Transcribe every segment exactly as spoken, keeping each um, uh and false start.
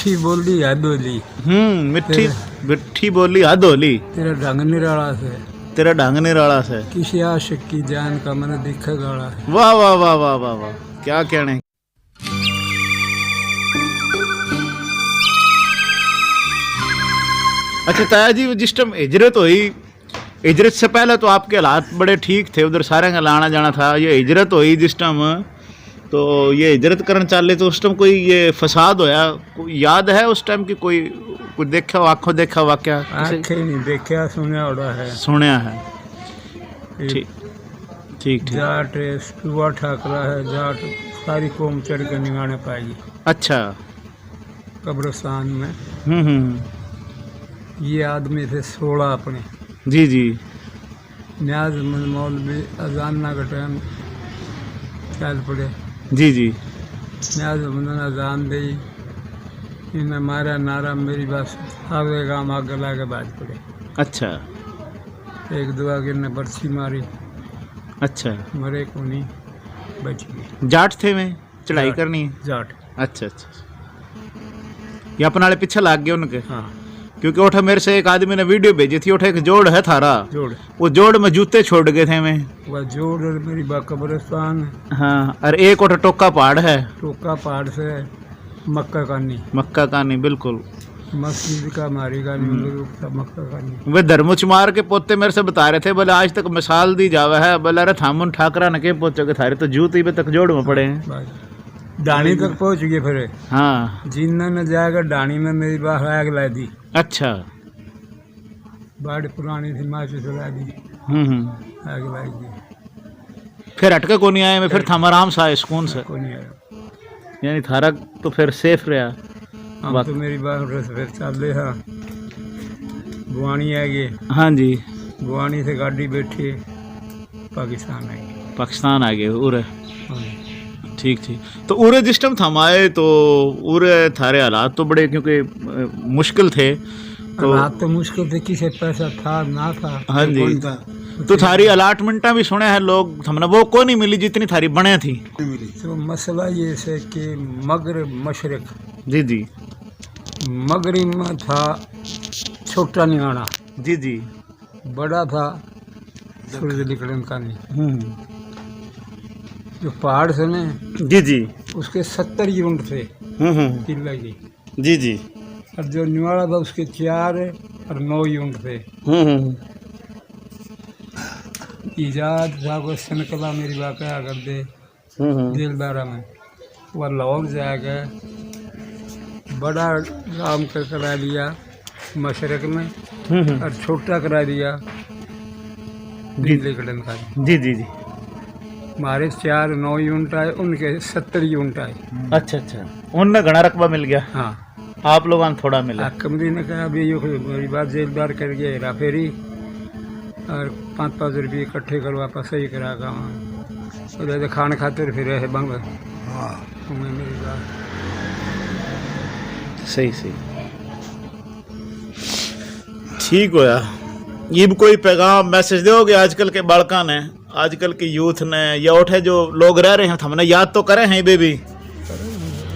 मीठी बोली हद होली। हम्म, मीठी, तेरा मीठी बोली हद होली। तेरा ढंग निराला से। तेरा ढंग निराला से। किसी आशिक की जान का मन दिखे गाला है। वाह, वाह, वाह, वाह, वाह, वाह। क्या कहने। अच्छा ताया जी, जिस टाइम हिजरत हुई, हिजरत से पहले तो आपके हालात बड़े ठीक थे, उधर सारे का आना जाना था। ये हिजरत हुई जिस टाइम, तो ये हिजरत करन चाले, तो उस टाइम कोई ये फसाद होया, कोई याद है उस टाइम की? कोई, कोई देखा हो, आंखों देखा वाकया? आंखें नहीं देखा, सुनया होड़ा है। सुनया है। ये ठीक, ठीक, ठीक। जाट, सुआ ठाकरा है, जाट, सारी कौम चढ़ के निगाने पाएगी। अच्छा। कब्रिस्तान में। हम्म, हम्म। ये आदमी थे सोलह अपने। जी, जी। न्याज अहमद मौलवी अजाना के टाइम चल पड़े। जी, जी। न्याज अहमद ने अजान दी, इन्हें मारा नारा, मेरी बस, सारे गांव आगे लाके भाज पड़े। अच्छा। एक दो आगे ने बरछी मारी। अच्छा। मरे कोनी, बच गए। जाट थे वे? चढ़ाई जाट, करनी है? जाट। अच्छा, अच्छा, अच्छा। ये अपने वाले पीछे लाग गए उनके? हाँ। क्योंकि उठे मेरे से एक आदमी ने वीडियो भेजी थी, उठे एक जोड़ है थारा। जोड़। वो जोड़ में जूते छोड़ गए थे मैं। वह जोड़ और मेरी बा कब्रिस्तान है। हाँ, और एक उठे टोका पहाड़ है। टोका पहाड़ से मक्का कानी। मक्का कानी, बिल्कुल। मस्जिद का मारी कानी, हम्म। मतलब, मक्का कानी। वे धर्मोच मार के पोते मेरे से बता रहे थे, बोले, "आज तक मिसाल दी जावे है।" बोले, "अरे, थामुन ठाकरा ने के पहुंचोगे, थारे तो जूत ही बे तक जोड़ में पड़े हैं।" बस। डाणी तक पहुंच गए फिर। हाँ। जिन्ना ने जाकर डाणी में मेरी बाहर आग ला दी। अच्छा। बाड़ पुरानी थी, माचिस ला दी। हम्म, हम्म। आग ला दी। फिर हटके को नहीं आए, मैं फिर थाम आराम से आए, सुकून से। को नहीं आया। यानी थारा तो फिर सेफ रहा। हम वक्त तो मेरी बात फिर चल रहे हाँ। बुआनी आ गए। हाँ जी। बुआनी से गाड़ी बैठी, पाकिस्तान आ गए। पाकिस्तान आ गए, उरे। हाँ जी। ठीक, ठीक। तो उरे जिस टाइम थम आए तो उरे थारे हालात तो बड़े, क्योंकि, अ, मुश्किल थे। तो हालात तो मुश्किल थे, किसे पैसा था ना था। हाँ जी। कौन था? तो थारी अलाटमेंटा भी सुने हैं लोग, हमने वो को नहीं मिली जितनी थारी बने थी। नहीं मिली। तो मसला ये है कि मगरब मशरक। जी, जी। मगरब में था छोटा निगाना। जी, जी। बड़ा था सूरज निकलन का नहीं। हम्म। जो पहाड़ थे ना, जी, जी। उसके सत्तर यूनिट थे। हम्म, हम्म। किला की। जी, जी। और जो निवाड़ा था, उसके चार और नौ यूनिट थे। हम्म, हम्म। ईजाद साहब को सनकला मेरी वाकया कर दे। हम्म, हम्म। दिलदारा में। वह लाहौर जाके बड़ा काम कर करा लिया मशरक में, हम्म, हम्म। और छोटा करा दिया जी। दिल्ली कटन का। जी, जी, जी। हमारे चार नौ यूनिट आए, उनके सत्तर यूनिट आए। अच्छा, अच्छा। उनने घना रकबा मिल गया। हाँ। आप लोगों ने थोड़ा मिला। हाँ, कमरी ने कहा, "अभी यो कोई मेरी बात जेलदार कर गया हेरा फेरी, और पाँच पाँच रुपये इकट्ठे करवा, आपा सही करा का वहाँ।" तो दे दे खान खातिर फिर है बंग। हाँ। तो मैं मेरी बात सही, सही। ठीक होया। इब कोई पैगाम, मैसेज दोगे आजकल के बालकां ने? आजकल के यूथ ने या उठे जो लोग रह रहे हैं, हमने याद तो करे हैं बेबी।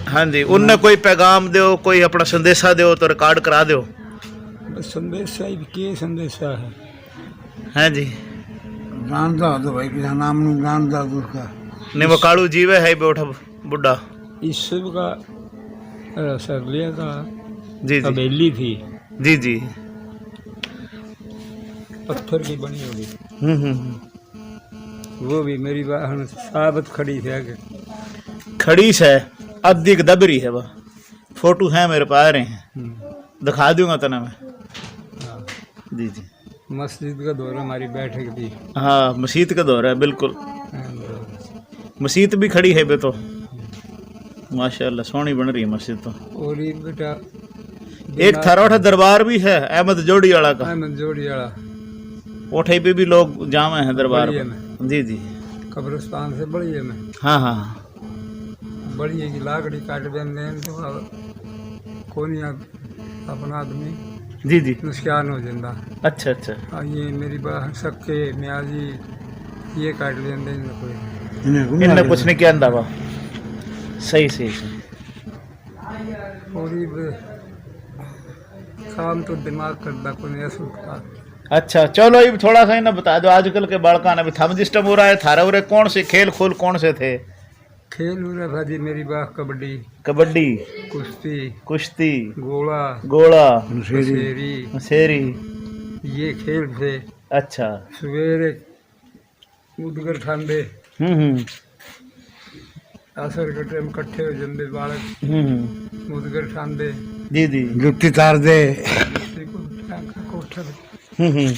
हाँ जी, उनने कोई पैगाम दो, कोई अपना संदेशा दो तो रिकॉर्ड करा दो। बस संदेशा ही, के संदेशा है? हाँ जी। जानता हो तो भाई, किसी नाम नहीं जानता तो उसका। नहीं, वो कालू जीवे है, बैठा बुढ़ा। ईश्वर का, अ, सरलिया का जी, जी। हवेली थी। जी, जी। पत्थर की बनी हुई। हम्म, हम्म, हम्म। वो भी मेरी वाहन साबित खड़ी है आगे। खड़ी से, अद्धी क दब रही है वो। फोटो है मेरे पास, आ रहे हैं। हम्म। दिखा दूंगा तने मैं। हाँ। जी, जी। मस्जिद का दौर है, हमारी बैठक थी। हाँ, मस्जिद का दौर है, बिल्कुल। हाँ, दौर। मस्जिद भी खड़ी है बे तो। माशाल्लाह, सोहनी बन रही है मस्जिद तो। और ये बेटा एक थारा उठा दरबार भी है अहमद जोड़ी वाला का। अहमद जोड़ी वाला। उठे पे भी लोग जावे हैं दरबार बड़िए में। में। जी, जी। कब्रिस्तान से बड़िए में। हाँ, हाँ, हाँ। बड़िए की लाकड़ी काट देंदे हैं तो अब कोनी अपना आदमी जी, जी। नुकसान हो जाता। अच्छा, अच्छा। और ये मेरी बहन सक्के, म्याजी, ये काट लेंदे इन्हें कोई। इन्हें कुछ इन्हें नहीं कुछ कहता। नहीं कहता वा। सही, सही, सही। और ये ब-, काम तो दिमाग करता कोनी, ऐसा होता। अच्छा, चलो, इब थोड़ा सा इन्हें बता दो, आजकल के बालकां ने भी, थम जिस टाइम उरा है, थारे उरे कौन से खेल, कूल कौन से थे? खेल उरा था जी, मेरी बात कबड्डी, कबड्डी, कुश्ती, कुश्ती, गोला, गोला, पसेरी, पसेरी। ये खेल थे। अच्छा। सवेरे मुदगर ठांदे। हम्म, हम्म। असर के टाइम इकट्ठे हो जाते बालक। हम्म, हम्म। मुदगर ठांदे। जी, जी। जुत्ती तार दे। जुत्ती को टांका कोठर। हम्म, हम्म।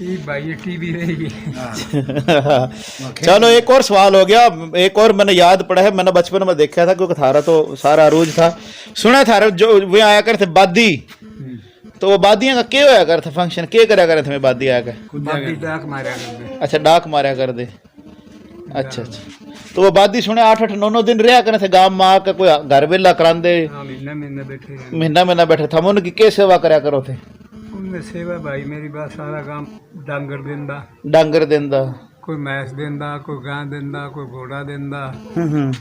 ये भाई, ये टीवी रहेगी। चलो, एक और सवाल हो गया। एक और मैंने याद पड़ा है, मैंने बचपन में देखा था, क्योंकि थारा तो सारा अरूज था। सुना थारा जो वे आया करते बादी, हम्म। तो वो बादियां का के होया कर था function, के करया करे थे बादी आके? बादी डाक मारया कर दे। अच्छा, डाक मारया कर दे। अच्छा, अच्छा। तो वो बादी सुने आठ आठ नौ नौ दिन रहा करे थे गांव में आके, कोई घर वेला करांदे? हाँ, महीना महीना बैठे रहंदे। महीना महीना बैठे। थम उनकी के सेवा करया करो थे? उनमें सेवा भाई, मेरी बात, सारा गांव डांगर देंदा। डांगर देंदा। कोई भैंस देंदा, कोई गाय देंदा, कोई घोड़ा देंदा। हम्म, हम्म।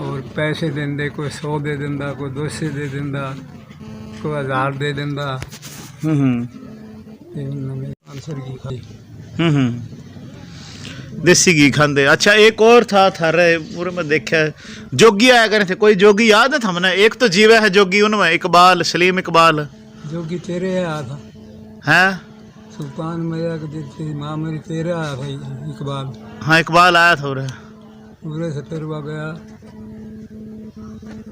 और पैसे देंदे, कोई सौ दे देंदा, कोई दो सौ दे देंदा, कोई हजार दे देंदा। हम्म, हम्म। ये उन्होंने आंसर की खाई। हम्म, हम्म। देसी घी खांदे। अच्छा, एक और था थारे पूरे में देखा, जोगी आया करे थे, कोई जोगी याद है थमने? एक तो जीवे है जोगी उनमें, इकबाल, सलीम इकबाल। जोगी तेरे आया था। हैं? सुल्तान मैया के दिन थी, माँ मेरी तेरे आया था इकबाल। हाँ, इकबाल आया था उरे। उरे से फिर वह गया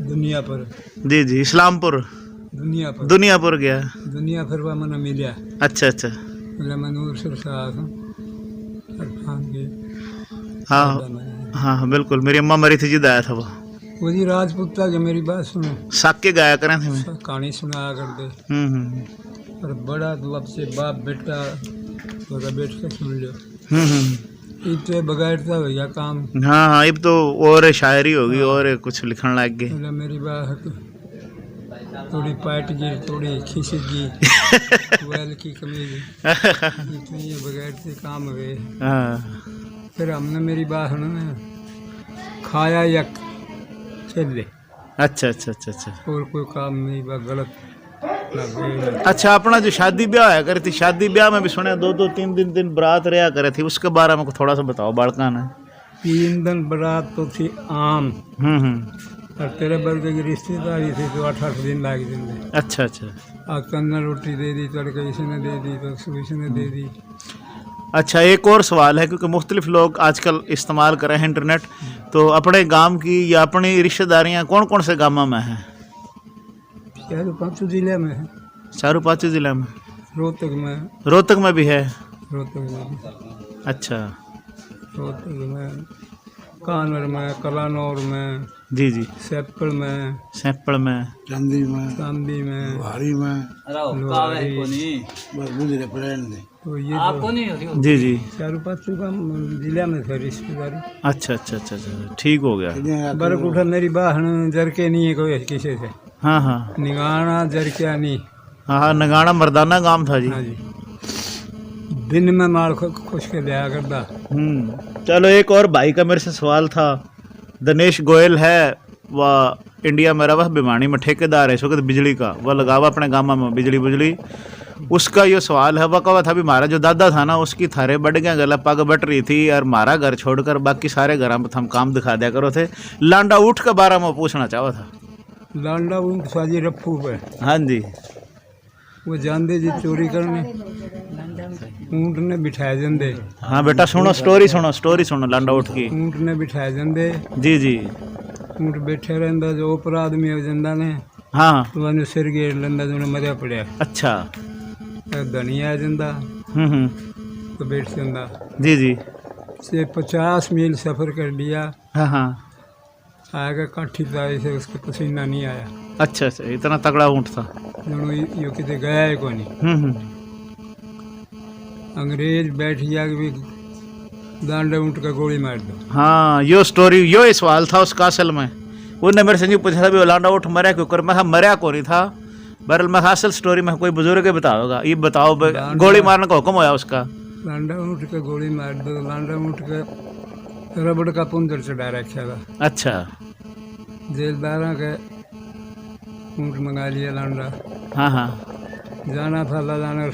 दुनिया पर। जी, जी, इस्लामपुर। दुनिया पर। दुनिया पर गया। दुनिया फिर वह मने मिलिया। अच्छा, अच्छा। बोला, "मैं नूर सिर से आया था, इरफान के।" हाँ, दादा मरे। हाँ, हाँ, बिल्कुल। मेरी अम्मा मरी थी जिद आया था वो। वो जी राजपूता के, मेरी बात सुनो। साके गाया करें थे मैं। सा-, कहानी सुनाया कर दे। हम्म, हम्म, हम्म। और बड़ा तो अब से बाप बेटा, थोड़ा बैठ के सुन लो। हम्म, हम्म। इतने बगैर तो भैया काम। हाँ, हाँ, इब तो और शायरी होगी, हाँ। और कुछ लिखण लाग गए। बोला, मेरी बात थोड़ी पाट गई, थोड़ी खिसक गई, बैल की कमीज। इतने ये बगैर से काम हुए। हाँ। फिर हमने, मेरी बात सुनो ना, खाया एक चेले। अच्छा, अच्छा, अच्छा, अच्छा। और कोई काम नहीं, बस गलत लग गए। अच्छा, अपना जो शादी ब्याह होया करे थी, शादी ब्याह में भी सुने दो दो तीन दिन, दिन बारात रहा करे थी, उसके बारे में थोड़ा सा बताओ बालका ने। तीन दिन बारात तो थी आम। हम्म, हम्म। और तेरे वर्ग की रिश्तेदारी थी तो आठ आठ दिन लाग जाते। अच्छा, अच्छा। आज तन्ने रोटी दे दी, तड़के इसने दे दी, परसों इसने दे दी। अच्छा, एक और सवाल है, क्योंकि मुख्तलिफ लोग आजकल इस्तेमाल कर रहे हैं इंटरनेट, तो अपने गांव की या अपनी रिश्तेदारियां कौन कौन से गांव में हैं? चारों पांचों जिले में है। चारों पांचों जिले में? रोहतक में। रोहतक में भी है? रोहतक में भी। अच्छा। रोहतक में, कानर में, कलानौर में, जी, जी। सैपल में। सैपल में। चांदी में। चांदी में। लोहारी में। अरे, ओ, कावे लोहारी। कोनी। बस बुझ रहे, पड़े ने। तो ये आप जो कोनी हो रही हो? जी, जी। चारों पांचों का जिला में थे रिश्तेदारी। अच्छा, अच्छा, अच्छा, अच्छा, ठीक हो गया। बरकुठा मेरी बाहन जर के नहीं है कोई किसी से। हाँ, हाँ। निगाना जर के नहीं। हाँ, हाँ, नगाना मर्दाना गांव था जी। हाँ जी। दिन में माल खु-, खुश के लिया करता। हम्म। चलो, एक और भाई का मेरे से सवाल था। दिनेश गोयल है, वह इंडिया में रहा, भिवानी में ठेकेदार है इस वक्त बिजली का, वह लगावा अपने गामा में बिजली बुजली। उसका यो सवाल है, वह कहा था भी, म्हारा जो दादा था ना, उसकी थारे बड़ गया गला पग बट रही थी और म्हारा घर छोड़कर बाकी सारे घरां पर थम काम दिखा दिया करो थे। लांडा ऊठ के बारे में पूछना चाहवा था। लांडा ऊंट सा जी रफ्फू पे। हाँ जी। वो जांदे जी चोरी करने, ऊंट ने बिठाया जांदे। हाँ बेटा, सुनो, स्टोरी सुनो, स्टोरी सुनो लांडा ऊंट की। ऊंट ने बिठाया जांदे। जी, जी। ऊंट बैठे रहंदा, जो ऊपर आदमी हो जांदा ने, हाँ। तो उन्हें सिर गेर लेंदा, जो मरया पड़या। अच्छा। तो धनी आ जांदा, हम्म, हम्म। तो बैठ जांदा। जी, जी। से पचास मील सफर कर लिया। हाँ, हाँ। आगे काठी तारी से उसके पसीना नहीं आया। अच्छा, अच्छा, इतना तगड़ा ऊंट था। जणु यो किते गया ही कोनी। हम्म, हम्म। अंग्रेज बैठ गया कि भी लांडे ऊंट का गोली मार दो। हाँ, यो स्टोरी, यो ही सवाल था उसका असल में। उनने मेरे से यूं पूछा था भी वो लांडा ऊंट मरया क्यों कर, मैं कहा मरया कोनी था। बहरहाल, मैं असल स्टोरी में कोई बुजुर्ग ही बताओगा। ये बताओ, ब-, लांडा गोली मारने का हुक्म होया उसका। लांडा ऊंट के गोली मार दो, लांडा ऊंट के रबड़ का पुंजर चढ़ा रखा था। अच्छा। जेलदारा के ऊँट मंगा लिया लांडा। हाँ, हाँ। जाना था लालाना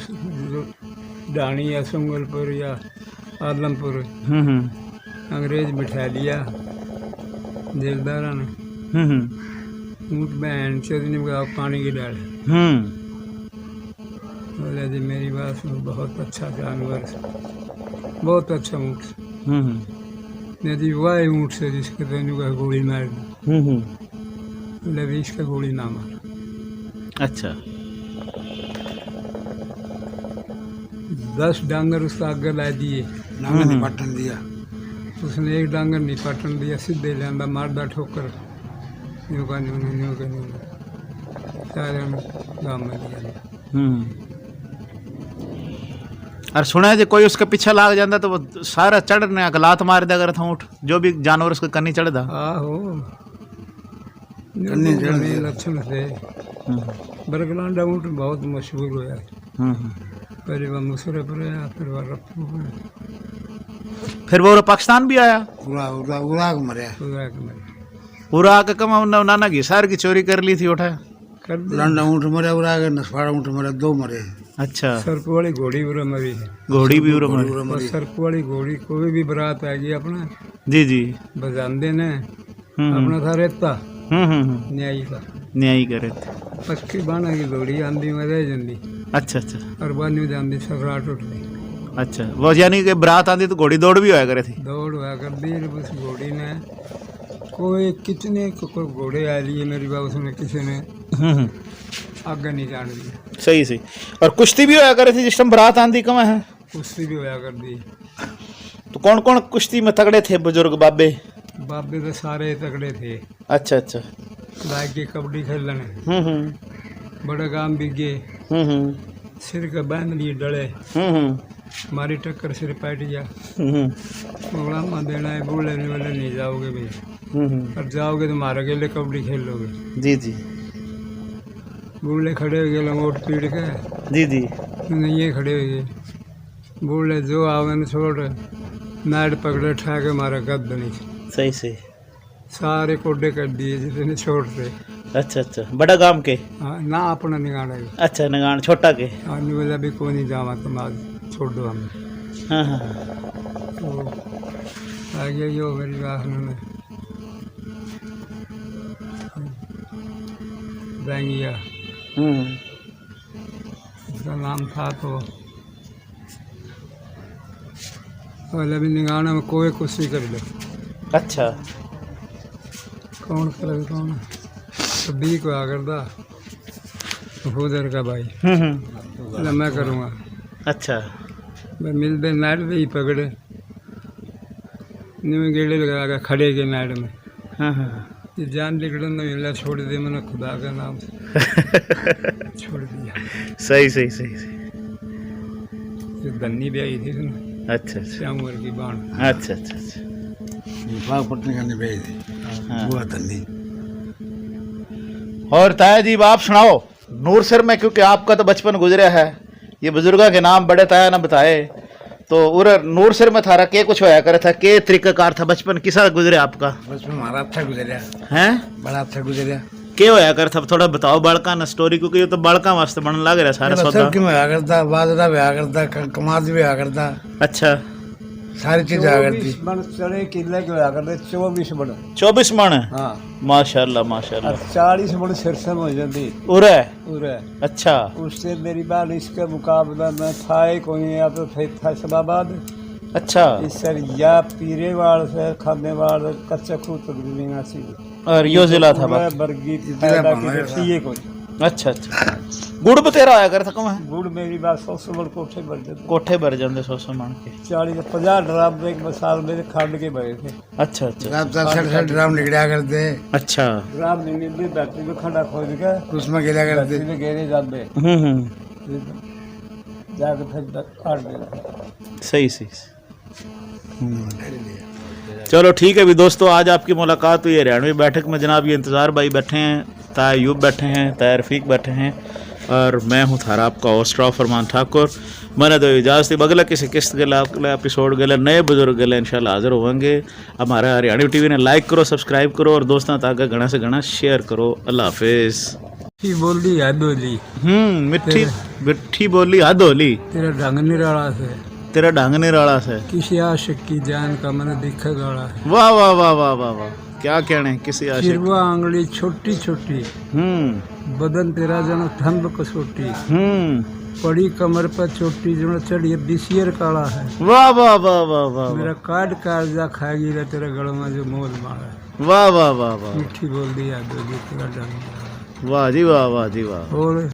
ढाणी या सुंगलपुर या आलमपुर। हम्म, हम्म। अंग्रेज बिठा लिया जेलदारा ने। हम्म, हम्म। ऊँट बहन चोद ने कहा, "पानी की डाल।" हम्म। बोला, "जी, मेरी बात सुनो, बहुत अच्छा जानवर, बहुत अच्छा ऊँट।" हम्म, हम्म। नहीं जी, वही ऊँट से जिसके तेनू का गोली मार दी। हम्म, हम्म। बोले, "अभी इसका गोली ना मार।" अच्छा। दस डांगर उसका आगे ला दिए। डांगर नहीं हम्म। पाटन दिया। उसने एक डांगर नहीं पाटन दिया, सीधे लियांदा, मारदा ठोकर। न्यू का न्यू, न्यू का न्यू। सारे गांव में लिया। हम्म। और सुना है जो कोई उसके पीछे लाग जाता तो वो सारा चढ़ने आके लात मार दिया करे था ऊँट, जो भी जानवर उसके कन्नी चढ़दा। आहो। कन्नी चढ़ गए। लक्षण थे। हम्म। बरगलांडा ऊँट बहुत मशहूर होया। हम्म, हम्म। पहले वह मुसरफ रहा, फिर वह रफ्फू रहा। फिर वो पाकिस्तान भी आया? उरा, उरा, उरा के मरया। उरा के मरया। उरा के कमा उन्ना-, नाना घिसार की चोरी कर ली थी उठा? कर दी। लांडा ऊँट मरया, उरा के नसवाड़ा ऊँट मरया, दो मरे। अच्छा। सरप वाली घोड़ी उरा मरी है। घोड़ी भी उरा मरी। उरा और मरी। सरप वाली घोड़ी कोई भी बारात आ गई अपना जी, जी। बजाते ने हम्म, हम्म। अपना था रेता। हम्म, हम्म, हम्म। न्यायी का। न्यायी का रेता। पक्की बाना की घोड़ी आंदी में रह जांदी। अच्छा, अच्छा। और बानी जांदी सराट उठदी। अच्छा, वो यानी कि बरात आंदी तो घोड़ी दौड़ भी होया करे थी? दौड़ होया कर दी, बस घोड़ी ने कोई कितने को, कोई घोड़े आ लिए मेरी बात, उसने किसी ने हम्म, हम्म। आगे नहीं जान दिया। सही, सही। और कुश्ती भी होया करे थी जिस टाइम बरात आंदी, कम है? कुश्ती भी होया कर दी। तो कौन-कौन कुश्ती में तगड़े थे बुजुर्ग बाबे? बाबे तो सारे तगड़े थे। अच्छा, अच्छा। लाग के कबड्डी खेलने। हम्म, हम्म। बड़े काम बिगे। हम्म, हम्म। सिर के बांध लिए डले। हम्म, हम्म। मारी टक्कर सिर पाट गया। हम्म, हम्म। मुगला में देना है, बूढ़े ने बोले, "नहीं जाओगे भैया।" हम्म, हम्म। और जाओगे तो मारे गेले कबड्डी खेल लोगे। जी, जी। बूढ़े खड़े हो गए लंगोट पीड़ के। जी, जी। नहीं, ये खड़े हो गए। बोले, "जो आवे न छोड़, नाड़ पकड़े ठा के मारे गद्द नहीं।" सही, सही। सारे कोडे कर दिए जितने छोड़ थे। अच्छा, अच्छा। बड़ा गांव के? हाँ, ना अपना निगाड़ है। अच्छा, निगाड़ छोटा के? हाँ, नहीं बोला, "अभी कोई नहीं जावा, तुम आज छोड़ दो हमें।" हाँ, हाँ, हाँ। तो आ गया यो मेरी राह में। बैंगिया। हम्म। उसका नाम था तो पहले भी निगाना में कोई कुछ नहीं कर ले। अच्छा। कौन करे, कौन? तो बी को आ करदा, उधर का भाई। हम्म, हम्म। ले, मैं करूँगा। अच्छा। मैं मिल दे, नाड़ दे ही पकड़े। न्यू गेड़े लगा के खड़े के नाड़ में। हाँ, हाँ, हाँ। ये जान निकलन ना मिला, छोड़ दे मैंने खुदा का नाम से। छोड़ दिया। सही, सही, सही, सही। ये धन्नी ब्याही थी ना। अच्छा, अच्छा। श्याम वर्गी बाण। अच्छा, अच्छा, अच्छा। विभाग पटने का नहीं ब्याही थी। हाँ। वो धन्नी। और ताया जी, आप सुनाओ, नूरसर में, क्योंकि आपका तो बचपन गुजरा है, ये बुजुर्गा के नाम बड़े ताया ने बताए, तो उरे नूरसर में थारा के कुछ होया करे था, के तरीकाकार था बचपन, किसा गुजरे आपका? बचपन हमारा अच्छा गुजरा। हैं? बड़ा अच्छा गुजरा। के होया करे था, थोड़ा बताओ बालका ने story, क्योंकि ये तो बालका वास्ते बनने लग रहा सारा ये सौदा। सब क्यों होया करता, बाजरा भी होया करता, क-, कमाद भी होया करता। अच्छा। सारी चीज होया करती। चौबीस मण चने किले के होया करते, चौबीस मण। चौबीस मण? हाँ। माशाल्लाह, माशाल्लाह। और चालीस मण सिरसम हो जाती। उरे? उरे। अच्छा। उससे मेरी बाल इसके मुकाबले में था ही कोई, या तो फै-, फैसलाबाद। अच्छा। इस सर या पीरेवाल से, खानेवाल, कच्चा खूह तक जमीन आसी। और यो जिला था पूरा बा-, बरगी जिला पैदा की बना रखी था। ये कोई। अच्छा, अच्छा। गुड़ बतेरा आया कर था कम है? गुड़ मेरी बात सौ सौ बड़ कोठे भर जाते। कोठे भर जाते सौ सौ मण के। चालीस, पचास ड्राम एक साल में खंड के भरे थे। अच्छा, अच्छा। रात का सठ सठ ड्राम निकला करते। अच्छा। ड्राम नहीं निकलते, बैटरी में खंडा खोद के उसमें गिरा करते। बैटरी में गेरे जाते। हम्म, हम्म। फिर जाके फिर काट देते। सही, सही, सही। हम्म। चलो ठीक है भी दोस्तों, आज आपकी मुलाकात हुई हरियाणवी बैठक में। जनाब, ये इंतज़ार भाई बैठे हैं, ताया यूब बैठे हैं, ताया रफीक बैठे हैं और मैं हूँ थारा आपका होस्ट राव फरमान ठाकुर। मैंने दो इजाज़त, अगला किसी किस्त के ला-, अगला एपिसोड के लिए नए बुजुर्ग के लिए इंशाल्लाह हाजिर होंगे। हमारा हरियाणवी टीवी ने लाइक करो, सब्सक्राइब करो और दोस्तों तक घना से घना शेयर करो। अल्लाह हाफिज़। मीठी बोली हद होली। हम्म, मिठी तेरा- मिठी बोली हद होली। तेरा ढंग निराला से। तेरा ढंग निराला से। किसी आशिक की जान का मन दिखे गाला है। वाह वाह वाह वाह वाह वाह, क्या कहने किसी आशिक। सिरवा आंगली छोटी छोटी। हम्म। बदन तेरा जनो थंब कसोटी। हम्म। पड़ी कमर पर चोटी जनो चढ़िए बिसियर काला है। वाह वाह वाह वाह वाह वाह। मेरा काट कालजा खाएगी रे तेरे गल में जो मोल माला है। वाह वाह वाह वाह। मीठी बोली हद होली तेरा ढंग निराला। वाह जी वाह, वाह जी वाह। और